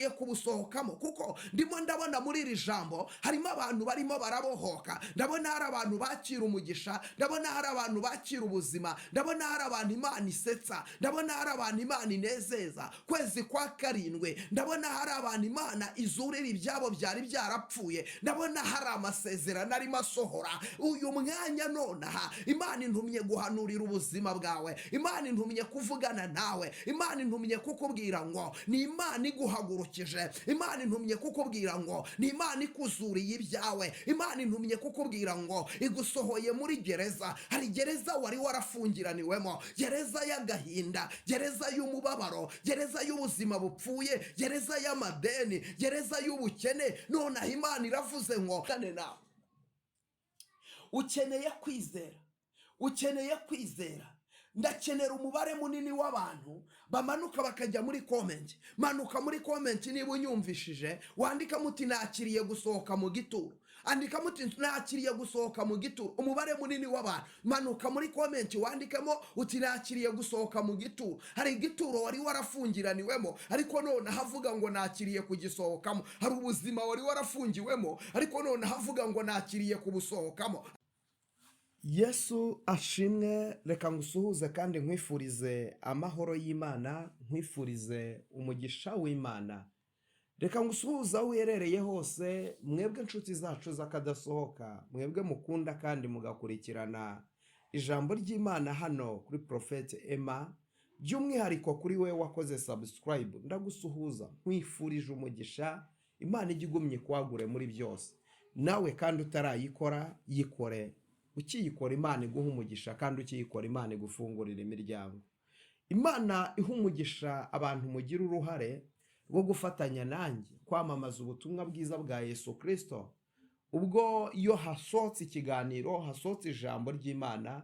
Kubusohokamo, kuko ndimo ndabona muri iri jambo harimo abantu barimo barabohoka. Ndabona hari abantu bakira umugisha, ndabona hari abantu bakira ubuzima, ndabona hari abantu Imana isetsa, ndabona hari abantu Imana inezeza. Kwezi kwa karindwi, ndabona hari abantu Imana izurira ibyabo byari byarapfuye, ndabona hari amasezerano arimo asohora uyu mwanya nonaha. Imana intumye guhanurira ubuzima bwawe, Imana intumye kuvugana nawe, Imana intumye kukubwira ngo ni Imana iguhagurukije, Imana intumye kukubwira ngo ni Imana ikuzuriye ibyawe, Imana intumye kukubwira ngo igusohoye muri gereza. Hari gereza wari warafungiraniwemo, gereza y'agahinda, gereza y'umubabaro, gereza y'ubuzima bupfuye, gereza y'amadeni, gereza y'ubukene. Nonaha Imana iravuze ngo kane nawe ukeneye kwizera, ukeneye kwizera. Ndakenera umubare munini w'abantu bamanuka bakajya muri comment. Manuka muri comment niba unyumvishije, wandikamo uti: "Nakiriye gusohoka mu gituro." Andikamo uti: "Nakiriye gusohoka mu gituro." Umubare munini w'abantu, manuka muri comment wandikemo uti: "Nakiriye gusohoka mu gituro." Hari igituro wari warafungiraniwemo, ariko noneho avuga ngo: "Nakiriye kugisohokamo." Hari ubuzima wari warafungiwemo, ariko noneho avuga ngo: "Nakiriye kubusohokamo." Yesu ashimwe. Reka ngusuhuze kandi nkwifurize amahoro y'Imana, nkwifurize umugisha w'Imana. Reka ngusuhuze aho uherereye hose, mwebwe inshuti zacu z'akadasohoka, mwebwe mukunda kandi mugakurikirana ijambo ry'Imana hano kuri Prophète Emma. By'umwihariko kuri we wakoze subscribe, ndagusuhuza, nkwifurije umugisha. Imana ijya igumye kwagure muri byose. Nawe kandi utarayikora, yikore. Ukiyikora, Imana iguha umugisha, kandi ukiyikora, Imana igufungurira imiryango. Imana iha umugisha abantu mugira uruhare rwo gufatanya nanjye kwamamaza ubutumwa bwiza bwa Yesu Kirisito. Ubwo iyo hasohotse ikiganiro, hasohotse ijambo ry'Imana,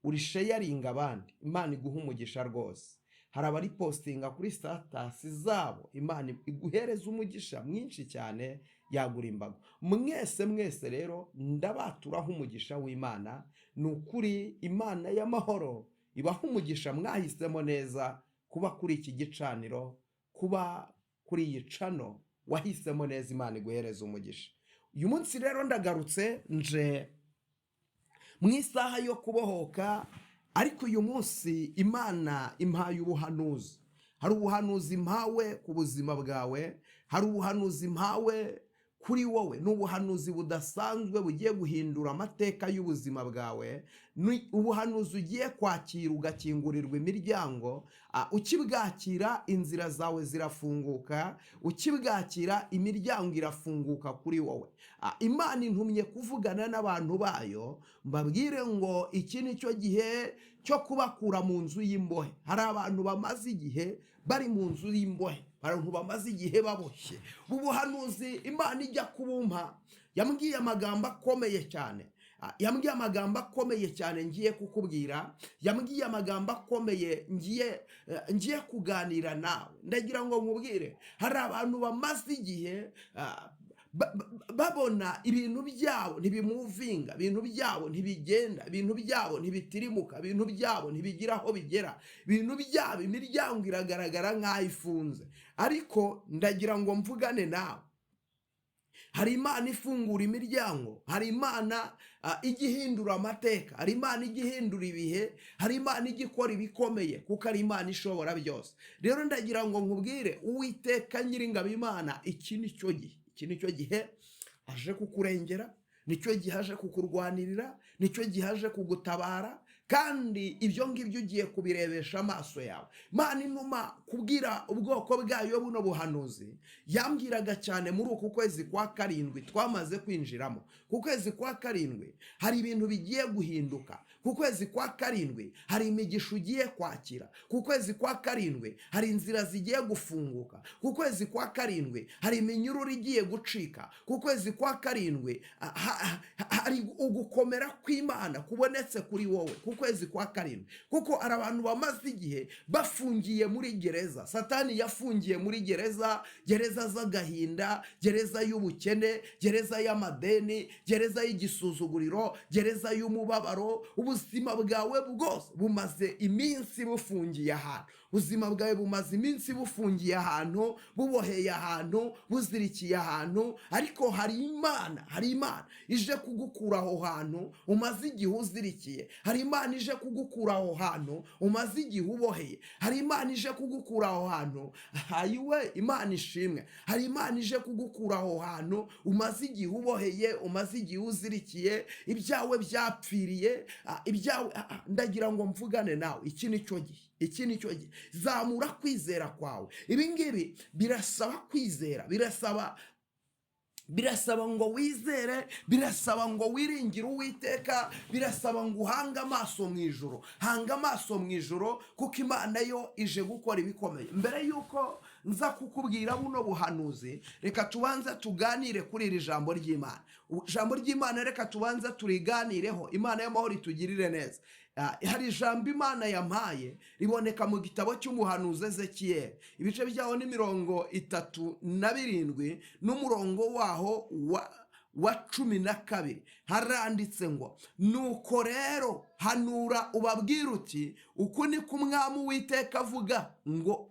urisharinga abandi, Imana iguha umugisha rwose. Hari abaripostinga kuri status zabo, Imana iguhereza umugisha mwinshi cyane, yagura imbago. Mwese mwese rero ndabaturaho umugisha w'Imana. Ni ukuri, Imana y'amahoro ibaha umugisha. Mwahisemo neza kuba kuri iki gicaniro, kuba kuri iyi channel, wahisemo neza. Imana iguhereza umugisha. Uyu munsi rero ndagarutse, nje mu isaha yo kubohoka, ariko uyu munsi Imana impaye ubuhanuzi. Hari ubuhanuzi mpawe ku buzima bwawe, hari ubuhanuzi mpawe kuri wowe. Ni ubuhanuzi budasanzwe bugiye guhindura amateka y'ubuzima bwawe. Ni ubuhanuzi ugiye kwakira ugakingurirwa imiryango. Ukibwakira inzira zawe zirafunguka, ukibwakira imiryango irafunguka kuri wowe. Imana intumye kuvugana n'abantu bayo, mbabwire ngo iki ni cyo gihe cyo kubakura mu nzu y'imbohe. Hari abantu bamaze igihe bari mu nzu y'imbohe, abantu bamaze igihe baboshye. Ubu buhanuzi Imana ijya kubumpa, yambwiye amagambo akomeye cyane. Yambwiye amagambo akomeye cyane ngiye kukubwira, yambwiye amagambo akomeye ngiye kuganira nawe. Ndagira ngo nkubwire, hari abantu bamaze igihe babona ibintu byabo ntibimovinga, ibintu byabo ntibigenda, ibintu byabo ntibitirimuka, ibintu byabo ntibigira aho bigera, ibintu byabo imiryango iragaragara nk'aho ifunze. Ariko ndagira ngo mvugane nawe. Hari Imana ifungura imiryango, hari Imana ijya ihindura amateka, hari Imana ijya ihindura ibihe, hari Imana ijya ikora ibikomeye, kuko ari Imana ishobora byose. Rero ndagira ngo nkubwire, Uwiteka Nyiringabo Imana, iki ni cyo gihe, iki ni cyo gihe aje kukurengera, nicyo gihe aje kukurwanirira, nicyo gihe aje kugutabara, kandi ibyo ngibyo ugiye kubirebesha amaso yawe. Imana intuma kubwira ubwoko bwayo buno buhanuzi. Yambwiraga cyane muri uku kwezi kwa karindwi twamaze kwinjiramo. Ku kwezi kwa karindwi hari ibintu bigiye guhinduka. Ku kwezi kwa karindwi hari imigisha ugiye kwakira. Ku kwezi kwa karindwi hari inzira zigiye gufunguka. Ku kwezi kwa karindwi hari iminyururu igiye gucika. Ku kwezi kwa karindwi hari ugukomera kw'Imana kubonetse kuri wowe ku kwezi kwa karindwi, kuko hari abantu bamaze igihe bafungiye muri gereza. Satani yafungiye muri gereza, gereza z'agahinda, gereza y'ubukene, gereza y'amadeni, gereza y'igisuzuguriro, gereza y'umubabaro. Ubuzima bwawe bwose bumaze iminsi bufungiye ahantu. Ubuzima bwawe bumaze iminsi bufungiye ahantu, buboheye ahantu, buzirikiye ahantu, ariko hari Imana, hari Imana ije kugukura aho hantu umaze igihe uzirikiye. Hari Imana ije kugukura aho hantu umaze igihe uboheye. Hari Imana ije kugukura aho hantu. Hayiwe, Imana ishimwe. Hari Imana ije kugukura aho hantu umaze igihe uboheye, umaze igihe uzirikiye, ibyawe byapfiriye, ibyawe. Ndagira ngo mvugane nawe. Iki ni cyo gihe, iki ni cyo gihe. Zamura kwizera kwawe. Ibi ngibi birasaba kwizera, birasaba ngo wizere, birasaba ngo wiringire Uwiteka, birasaba ngo uhange amaso mu ijoro. Hanga amaso mu ijoro, kuko Imana yo ije gukora ibikomeye. Mbere y'uko nza kukubwira buno buhanuzi, reka tubanze tuganire kuri iri jambo ry'Imana. Ijambo ry'Imana reka tubanze turiganireho. Imana y'amahoro itugirire neza. Hari ijambo Imana yampaye riboneka mu gitabo cy'umuhanuzi Ezekiyeli, ibice byaho ni 37 n'umurongo waho wa 12. Haranditse ngo: "Nuko rero hanura ubabwira uti: 'Uku ni ko Umwami Uwiteka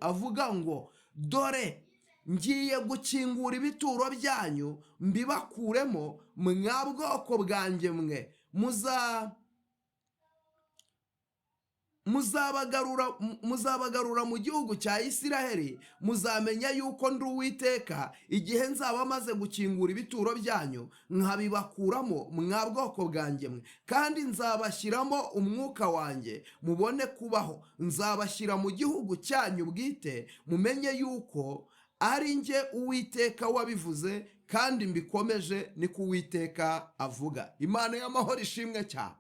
avuga ngo dore ngiye gukingura ibituro byanyu mbibakuremo, mwa bwoko bwanjye mwe. Muzabagarura mu gihugu cya Isiraheli. Muzamenya yuko ndi Uwiteka igihe nzaba maze gukingura ibituro byanyu nkabibakuramo, mwa bwoko bwanjye mwe. Kandi nzabashyiramo umwuka wanjye mubone kubaho, nzabashyira mu gihugu cyanyu bwite, mumenye yuko ari njye Uwiteka wabivuze kandi mbikomeje, niko Uwiteka avuga.'" Imana y'amahoro ishimwe cyane.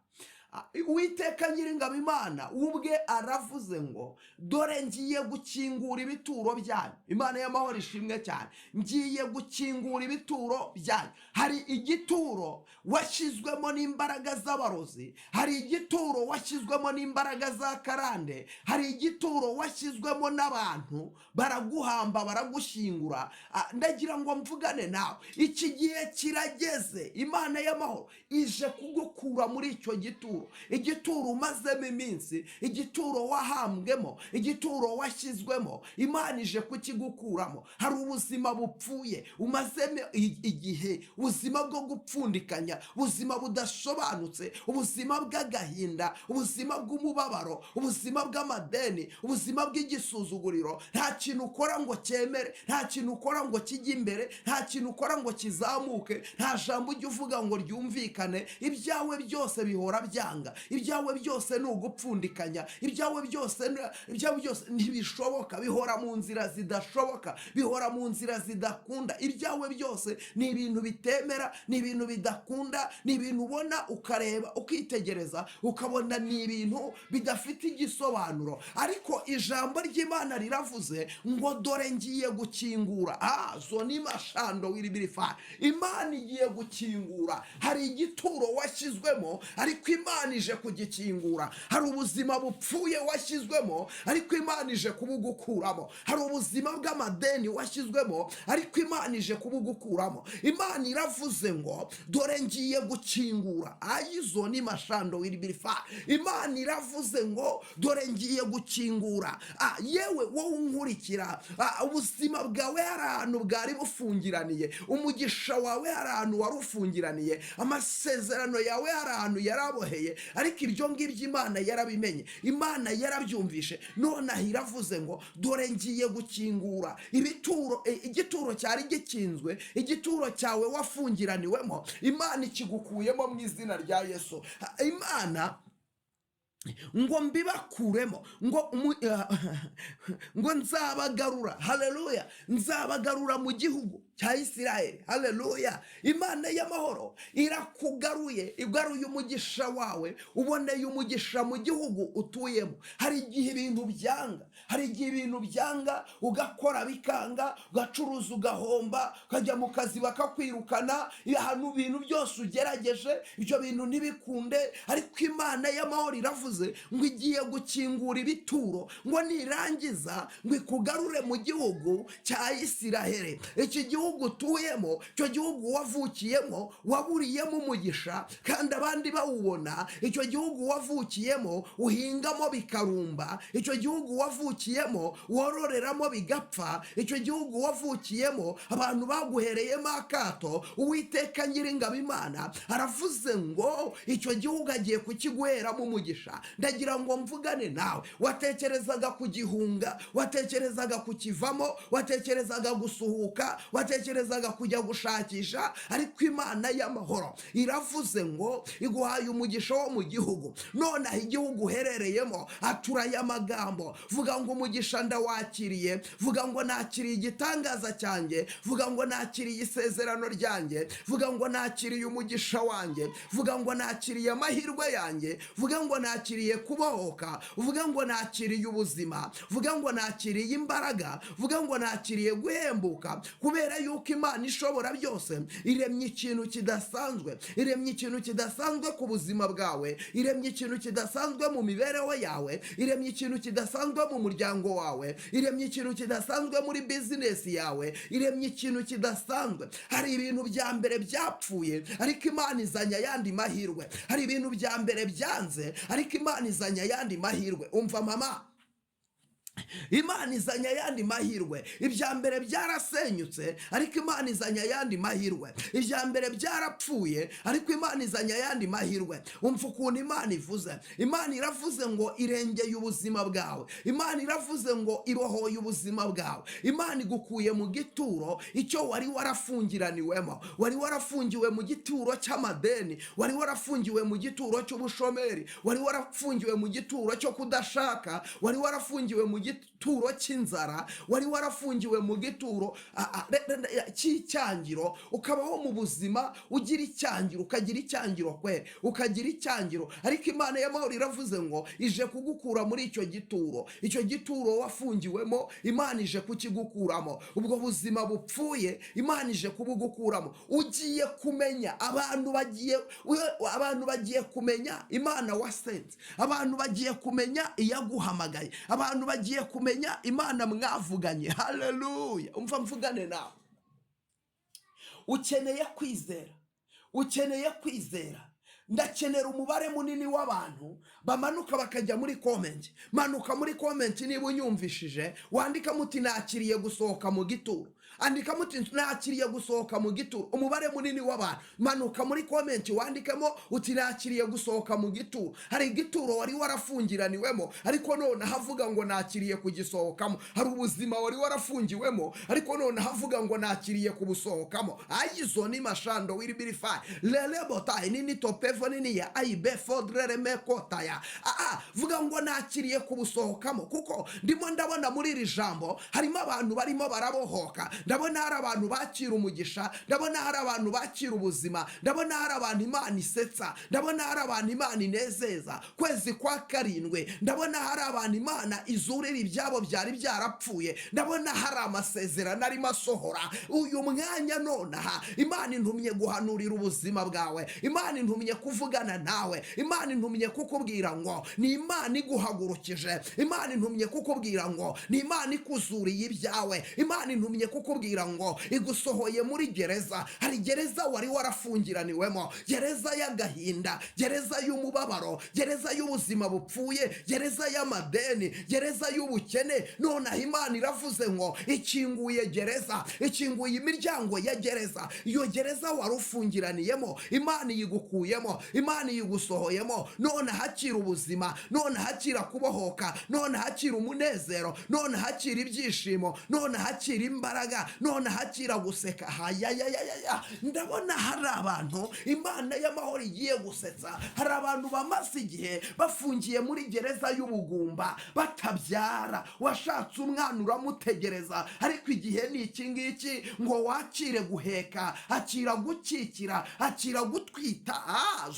Uwiteka Nyiringabo Imana ubwe aravuze ngo: "Dore ngiye gukingura ibituro byanyu." Imana y'amahoro ishimwe cyane. Ngiye gukingura ibituro byanyu. Hari igituro washyizwemo n'imbaraga z'abarozi, hari igituro washyizwemo n'imbaraga za karande, hari igituro washyizwemo n'abantu baraguhamba, baragushyingura. Ndagira ngo mvugane nawe. Iki gihe kirageze, Imana y'amahoro ije kugukura muri icyo gituro, igituro umazemo iminsi, igituro wahambwemo, igituro washyizwemo. Imana ije kukigukuramo. Hari ubuzima bupfuye umazemo igihe, ubuzima bwo gupfundikanya, ubuzima budasobanutse, ubuzima bw'agahinda, ubuzima bw'umubabaro, ubuzima bw'amadeni, ubuzima bw'igisuzuguriro. Nta kintu ukora ngo cyemere, nta kintu ukora ngo kijye imbere, nta kintu ukora ngo kizamuke, nta jambo ujya uvuga ngo ryumvikane. Ibyawe byose bihora byanga, ibyawe byose ni ugupfundikanya, ibyawe byose ntibishoboka, bihora mu nzira zidashoboka, bihora mu nzira zidakunda. Ibyawe byose ni ibintu bitemera, ni ibintu bidakunda, ni ibintu ubona ukareba ukitegereza ukabona ni ibintu bidafite igisobanuro. Ariko ijambo ry'Imana riravuze ngo: "Dore ngiye gukingura." Zo ni mashando wiribirifa. Imana igiye gukingura. Hari igituro washyizwemo, ariko Imana ije kugikingura. Hari ubuzima bupfuye washyizwemo, ariko Imana ije kubugukuramo. Hari ubuzima bw'amadeni washyizwemo, ariko Imana ije kubugukuramo. Imana iravuze ngo: "Dore ngiye gukingura." Ayizo ni mashando wiribirifa. Imana iravuze ngo: "Dore ngiye gukingura." Yewe wowe unkurikira, ubuzima bwawe hari ahantu bwari bufungiraniye, umugisha wawe hari ahantu wari ufungiraniye, amasezerano yawe hari ahantu yaraboheye, ariko ibyo ngibyo Imana yarabimenye, Imana yarabyumvishe. Nonaha iravuze ngo: "Dore ngiye gukingura ibituro." Igituro cyari gikinzwe, igituro cyawe wafungiraniwemo, Imana ikigukuyemo mu izina rya Yesu. Imana ngo: "Mbibakuremo," ngo nzabagarura. Haleluya! Nzabagarura mu gihugu cya Isirayeli. Haleluya! Imana y'amahoro irakugaruye, igaruye umugisha wawe, uboneye umugisha mu gihugu utuyemo. Hari igihe ibintu byanga, hari igihe ibintu byanga, ugakora bikanga, ugacuruza ugahomba, ukajya mu kazi bakakwirukana, ahantu ibintu byose ugerageje ibyo bintu ntibikunde. Ariko Imana y'amahoro iravuze ngo igiye gukingura ibituro, ngo nirangiza ngo ikugarure mu gihugu cya Isiraheli. Iki gihugu utuyemo, icyo gihugu wavukiyemo, waburiyemo umugisha kandi abandi bawubona. Icyo gihugu wavukiyemo uhingamo bikarumba. Icyo gihugu wavukiyemo. wavukiyemo wororeramo bigapfa, icyo gihugu wavukiyemo abantu baguhereyemo akato, Uwiteka Nyiringabo Imana aravuze ngo icyo gihugu agiye kukiguheramo umugisha. Ndagira ngo mvugane nawe. Watekerezaga kugihunga, watekerezaga kukivamo, watekerezaga gusuhuka, watekerezaga kujya gushakisha, ariko Imana y'amahoro iravuze ngo iguhaye umugisha wo mu gihugu. Nonaha igihugu uherereyemo, atura aya magambo, vuga ngo: "Umugisha ndawakiriye." Vuga ngo: "Nakiriye igitangaza cyanjye." Vuga ngo: "Nakiriye isezerano ryanjye." Vuga ngo: "Nakiriye umugisha wanjye." Vuga ngo: "Nakiriye amahirwe yanjye." Vuga ngo: "Nakiriye kubohoka." Vuga ngo: "Nakiriye ubuzima." Vuga ngo: "Nakiriye imbaraga." Vuga ngo: "Nakiriye guhembuka," kubera yuko Imana ishobora byose iremye ikintu kidasanzwe, iremye ikintu kidasanzwe ku buzima bwawe, iremye ikintu kidasanzwe mu mibereho yawe, iremye ikintu kidasanzwe mu muryango wawe, iremye ikintu kidasanzwe muri bizinesi yawe, iremye ikintu kidasanzwe. Hari ibintu bya mbere byapfuye, ariko Imana izanye ayandi mahirwe. Hari ibintu bya mbere byanze, ariko Imana izanye ayandi mahirwe. Umva mama, Imana izanye ayandi mahirwe. Ibya mbere byarasenyutse, ariko Imana izanye ayandi mahirwe. Ibya mbere byarapfuye, ariko Imana izanye ayandi mahirwe. Umva ukuntu Imana ivuze. Imana iravuze ngo irengeye ubuzima bwawe. Imana iravuze ngo ibohoye ubuzima bwawe. Imana igukuye mu gituro icyo wari warafungiraniwemo. Wari warafungiwe mu gituro cy'amadeni, wari warafungiwe mu gituro cy'ubushomeri, wari warafungiwe mu gituro cyo kudashaka, wari warafungiwe mu gituro cy'inzara, wari warafungiwe mu gituro cy'icyangiro, ukabaho mu buzima ugira icyangiro, ukagira icyangiro kwe, ukagira icyangiro. Ariko Imana y'amahoro iravuze ngo ije kugukura muri icyo gituro. Icyo gituro wafungiwemo, Imana ije kukigukuramo. Ubwo buzima bupfuye, Imana ije kubugukuramo. Ugiye kumenya abantu bagiye kumenya Imana wasenze, abantu bagiye kumenya iyaguhamagaye, abantu bagiye kumenya Imana mwavuganye. Haleluya! Umva mvugane nawe. Ukeneye kwizera, ukeneye kwizera. Ndakenera umubare munini w'abantu bamanuka bakajya muri comment. Manuka muri comment niba unyumvishije, wandikamo uti: "Nakiriye gusohoka mu gituro." Andikamo uti: "Nakiriye gusohoka mu gituro." Umubare munini w'abantu, manuka muri comment wandikemo uti: "Nakiriye gusohoka mu gituro." Hari igituro wari warafungiraniwemo, ariko noneho avuga ngo: "Nakiriye kugisohokamo." Hari ubuzima wari warafungiwemo, ariko noneho avuga ngo: "Nakiriye kubusohokamo." Ayizo ni mashando wiribirifayi lelebotayi nini topevo nini ya ayibe fodreremekotaya. Vuga ngo: "Nakiriye kubusohokamo," kuko ndimo ndabona muri iri jambo harimo abantu barimo barabohoka. Ndabona hari abantu bakira umugisha, ndabona hari abantu bakira ubuzima, ndabona hari abantu Imana isetsa, ndabona hari abantu Imana inezeza. Kwezi kwa karindwi, ndabona hari abantu Imana izurira ibyabo byari byarapfuye. Ndabona hari amasezerano arimo asohora uyu mwanya. Nonaha Imana intumye guhanurira ubuzima bwawe, Imana intumye kuvugana nawe, Imana intumye kukubwira ngo ni Imana iguhagurukije, Imana intumye kukubwira ngo ni Imana ikuzuriye ibyawe, Imana intumye kukubwira ngo igusohoye muri gereza. Hari gereza wari warafungiraniwemo, gereza y'agahinda, gereza y'umubabaro, gereza y'ubuzima bupfuye, gereza y'amadeni, gereza y'ubukene. Nonaha Imana iravuze ngo ikinguye gereza, ikinguye imiryango ya gereza. Iyo gereza wari ufungiraniyemo, Imana iyigukuyemo, Imana iyigusohoyemo. None hakira ubuzima, none hakira kubohoka, none hakira umunezero, none hakira ibyishimo, none hakira imbaraga, none hakira guseka. Hayayayaya, ndabona hari abantu Imana y'amahoro igiye gusetsa. Hari abantu bamaze igihe bafungiye muri gereza y'ubugumba, batabyara. Washatse umwana uramutegereza, ariko igihe ni iki ngiki ngo wakire guheka, akira gukikira, akira gutwita.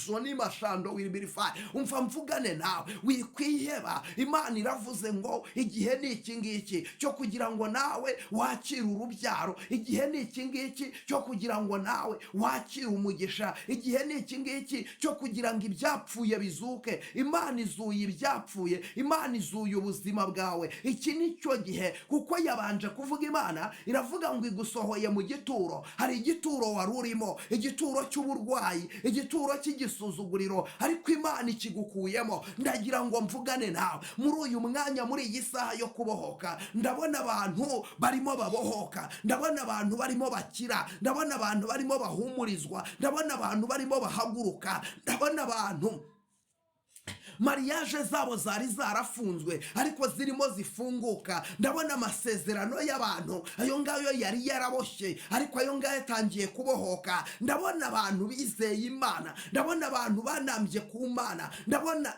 Zoni mashando wiribirifayi. Umva mvugane nawe, wikwiheba. Imana iravuze ngo igihe ni iki ngiki cyo kugira ngo nawe wakire urubyaro. urubyaro. Igihe ni iki ngiki cyo kugira ngo nawe wakire umugisha. Igihe ni iki ngiki cyo kugira ngo ibyapfuye bizuke. Imana izuye ibyapfuye, Imana izuye ubuzima bwawe. Iki ni cyo gihe, kuko yabanje kuvuga, Imana iravuga ngo igusohoye mu gituro. Hari igituro wari urimo, igituro cy'uburwayi, igituro cy'igisuzuguriro, ariko Imana ikigukuyemo. Ndagira ngo mvugane nawe muri uyu mwanya, muri iyi saha yo kubohoka. Ndabona abantu barimo babohoka, ndabona abantu barimo bakira, ndabona abantu barimo bahumurizwa, ndabona abantu barimo bahaguruka, ndabona abantu mariage zabo zari zarafunzwe ariko zirimo zifunguka. Ndabona amasezerano y'abantu, ayo ngayo yari yaraboshye, ariko ayo ngayo atangiye kubohoka. Ndabona abantu bizeye Imana, ndabona abantu banambye ku Mana,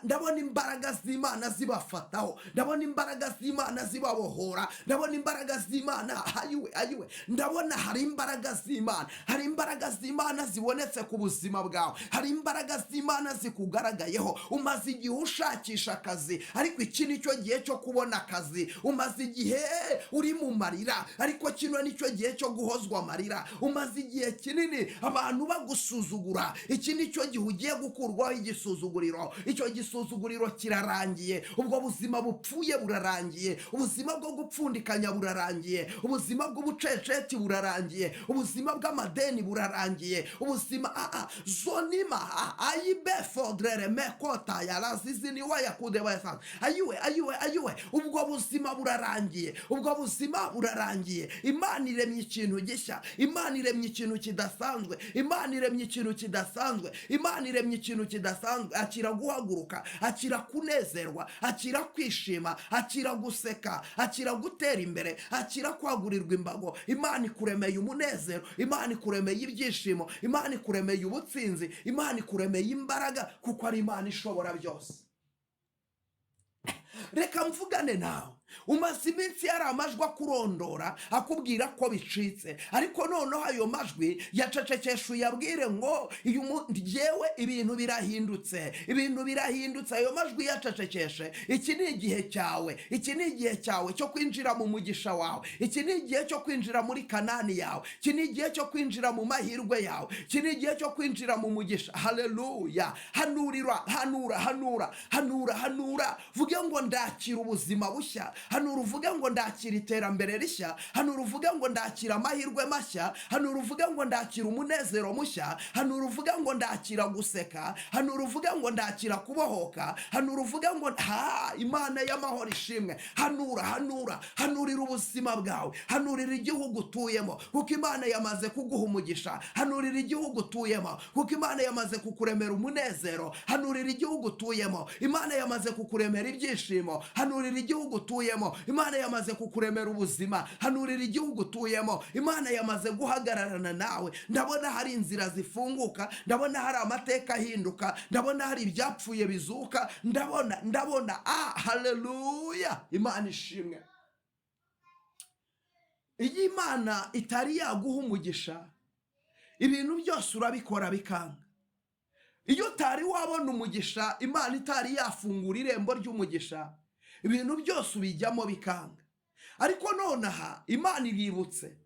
ndabona imbaraga z'Imana zibafataho, ndabona imbaraga z'Imana zibabohora, ndabona imbaraga z'Imana. Ayiwe, ayiwe, ndabona hari imbaraga z'Imana, hari imbaraga z'Imana zibonetse ku buzima bwawe, hari imbaraga z'Imana zikugaragayeho. Umaze igihe ushakisha akazi, ariko iki ni cyo gihe cyo kubona akazi. Umaze igihe uri mu marira, ariko kino ni cyo gihe cyo guhozwa amarira. Umaze igihe kinini abantu bagusuzugura, iki ni cyo gihe ugiye gukurwaho igisuzuguriro. Icyo gisuzuguriro kirarangiye, ubwo buzima bupfuye burarangiye, ubuzima bwo gupfundikanya burarangiye, ubuzima bw'ubuceceti burarangiye, ubuzima bw'amadeni burarangiye, ubuzima zonima ayibe fodrere mekota yarazizi ni wayakude wayasanze. Ayiwe, ayiwe, ayiwe, ubwo buzima burarangiye, ubwo buzima burarangiye. Imana iremye ikintu gishya, Imana iremye ikintu kidasanzwe, Imana iremye ikintu kidasanzwe, Imana iremye ikintu kidasanzwe. Akira guhaguruka, akira kunezerwa, akira kwishima, akira guseka, akira gutera imbere, akira kwagurirwa imbago. Imana ikuremeye umunezero, Imana ikuremeye ibyishimo, Imana ikuremeye ubutsinzi, Imana ikuremeye imbaraga, kuko ari Imana ishobora byose. Reka mvugane nawe. Umaze iminsi hari amajwi akurondora, akubwira ko bicitse, ariko noneho ayo majwi yacecekesha, uyabwire ngo yewe, ibintu birahindutse, ibintu birahindutse. Ayo majwi yacecekeshe. Iki ni igihe cyawe, iki ni igihe cyawe cyo kwinjira mu mugisha wawe, iki ni igihe cyo kwinjira muri Kanani yawe, iki ni igihe cyo kwinjira mu mahirwe yawe, iki ni igihe cyo kwinjira mu mugisha. Haleluya! Hanurira, hanura, hanura, hanura, hanura, vuge ngo ndakira ubuzima bushya. Hanura uvuge ngo ndakira iterambere rishya. Hanura uvuge ngo ndakira amahirwe mashya. Hanura uvuge ngo ndakira umunezero mushya. Hanura uvuge ngo ndakira guseka. Hanura uvuge ngo ndakira kubohoka. Hanura uvuge ngo ha, Imana y'amahoro ishimwe. Hanura, hanura, hanurira ubuzima bwawe, hanurira igihugu utuyemo, kuko Imana yamaze kuguha umugisha. Hanurira igihugu utuyemo, kuko Imana yamaze kukuremera umunezero. Hanurira igihugu utuyemo, Imana yamaze kukuremera ibyishimo. Hanurira igihugu utuyemo, Imana yamaze kukuremera ubuzima. Hanurira igihugu utuyemo, Imana yamaze guhagararana nawe. Ndabona hari inzira zifunguka, ndabona hari amateka ahinduka, ndabona hari ibyapfuye bizuka, ndabona, ndabona. Ah, haleluya, Imana ishimwe. Iyo Imana itari yaguha umugisha, ibintu byose urabikora bikanga. Iyo utari wabona umugisha, Imana itari yafungura irembo ry'umugisha, ibintu byose ubijyamo bikanga. Ariko nonaha Imana iributse.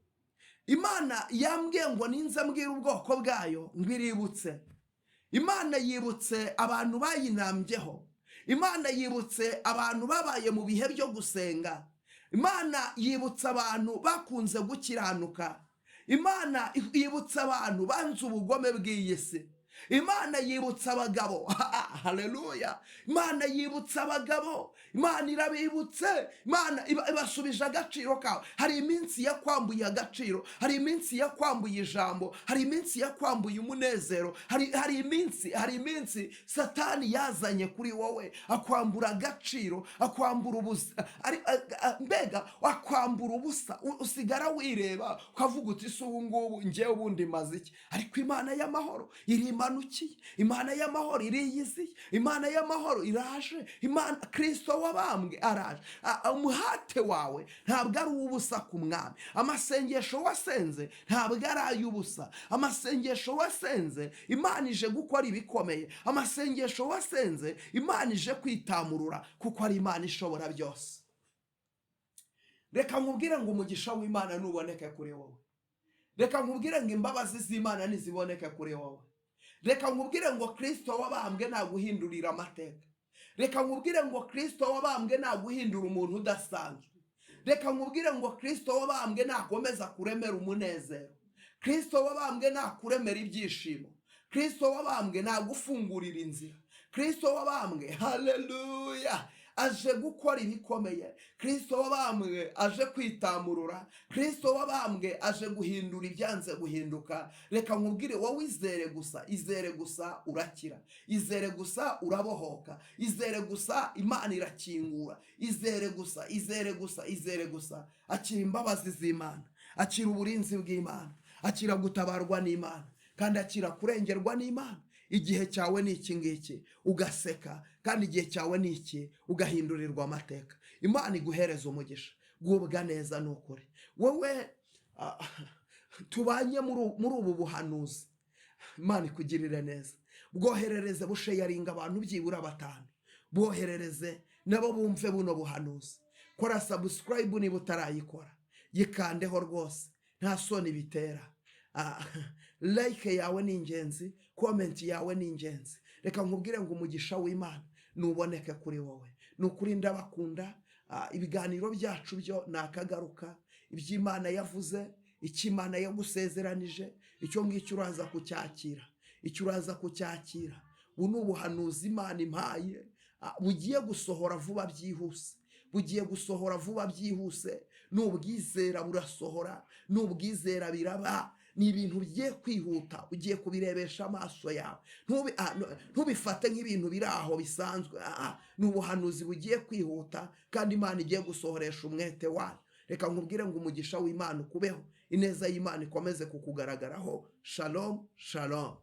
Imana yambwiye ngo ninze mbwira ubwoko bwayo ngo iributse. Imana yibutse abantu bayinambyeho, Imana yibutse abantu babaye mu bihe byo gusenga, Imana yibutse abantu bakunze gukiranuka, Imana yibutse abantu banze ubugome bw'iyi si. Imana yibutsa abagabo. Haleluya! Imana yibutsa abagabo, Imana irabibutse, Imana ibasubije agaciro kawe. Hari iminsi yakwambuye agaciro, hari iminsi yakwambuye ijambo, hari iminsi yakwambuye umunezero, hari iminsi Satani yazanye kuri wowe, akwambura agaciro, akwambura ubusa, mbega akwambura ubusa, usigara wireba ukavuga uti: "Si ubu ngubu njyewe ubundi maze iki?" Ariko Imana y'amahoro irimanukiye, Imana y'amahoro iriyiziye, Imana y'amahoro iraje, Imana Kirisito wabambwe araje. Umuhate wawe ntabwo ari uw'ubusa ku Mwami. Amasengesho wasenze ntabwo ari ay'ubusa. Amasengesho wasenze, Imana ije gukora ibikomeye. Amasengesho wasenze, Imana ije kwitamurura, kuko ari Imana ishobora byose. Reka nkubwire ngo umugisha w'Imana nuboneke kuri wowe. Reka nkubwire ngo imbabazi z'Imana niziboneke kuri wowe. Reka nkubwire ngo Kirisito wabambwe naguhindurira amateka. Reka nkubwire ngo Kirisito wabambwe naguhindura umuntu udasanzwe. Reka nkubwire ngo Kirisito wabambwe nakomeza kuremera umunezero. Kirisito wabambwe nakuremera ibyishimo. Kirisito wabambwe nagufungurira inzira. Kirisito wabambwe, haleluya, aje gukora ibikomeye. Kirisito wabambwe aje kwitamurura. Kirisito wabambwe aje guhindura ibyanze guhinduka. Reka nkubwire, wowe izere gusa, izere gusa urakira, izere gusa urabohoka, izere gusa Imana irakingura, izere gusa, izere gusa, izere gusa. Akira imbabazi z'Imana, akira uburinzi bw'Imana, akira gutabarwa n'Imana, kandi akira kurengerwa n'Imana. Igihe cyawe ni iki ngiki ugaseka, kandi igihe cyawe ni iki ugahindurirwa amateka. Imana iguhereza umugisha. Gubwa neza. Ni ukuri, wowe tubanye muri ubu buhanuzi, Imana ikugirire neza. Bwoherereze, busharinga abantu byibura batanu, boherereze nabo bumve buno buhanuzi. Kora subscribe niba utarayikora, yikandeho rwose, nta soni bitera. Like yawe ni ingenzi, comment yawe ni ingenzi. Reka nkubwire ngo umugisha w'Imana nuboneke kuri wowe. Ni ukuri ndabakunda. Ibiganiro byacu byo ni akagaruka. Iby'Imana yavuze, icyo Imana yagusezeranije, icyo ngicyo uraza kucyakira, icyo uraza kucyakira. Ubu ni ubuhanuzi Imana impaye, bugiye gusohora vuba byihuse, bugiye gusohora vuba byihuse. Nubwizera burasohora, nubwizera biraba. Ni ibintu bigiye kwihuta, ugiye kubirebesha amaso yawe. Ntubifate nk'ibintu biri aho bisanzwe. Ni ubuhanuzi bugiye kwihuta kandi Imana igiye gusohoresha umwete wayo. Reka nkubwire ngo umugisha w'Imana ukubeho, ineza y'Imana ikomeze kukugaragaraho. Shalom, shalom.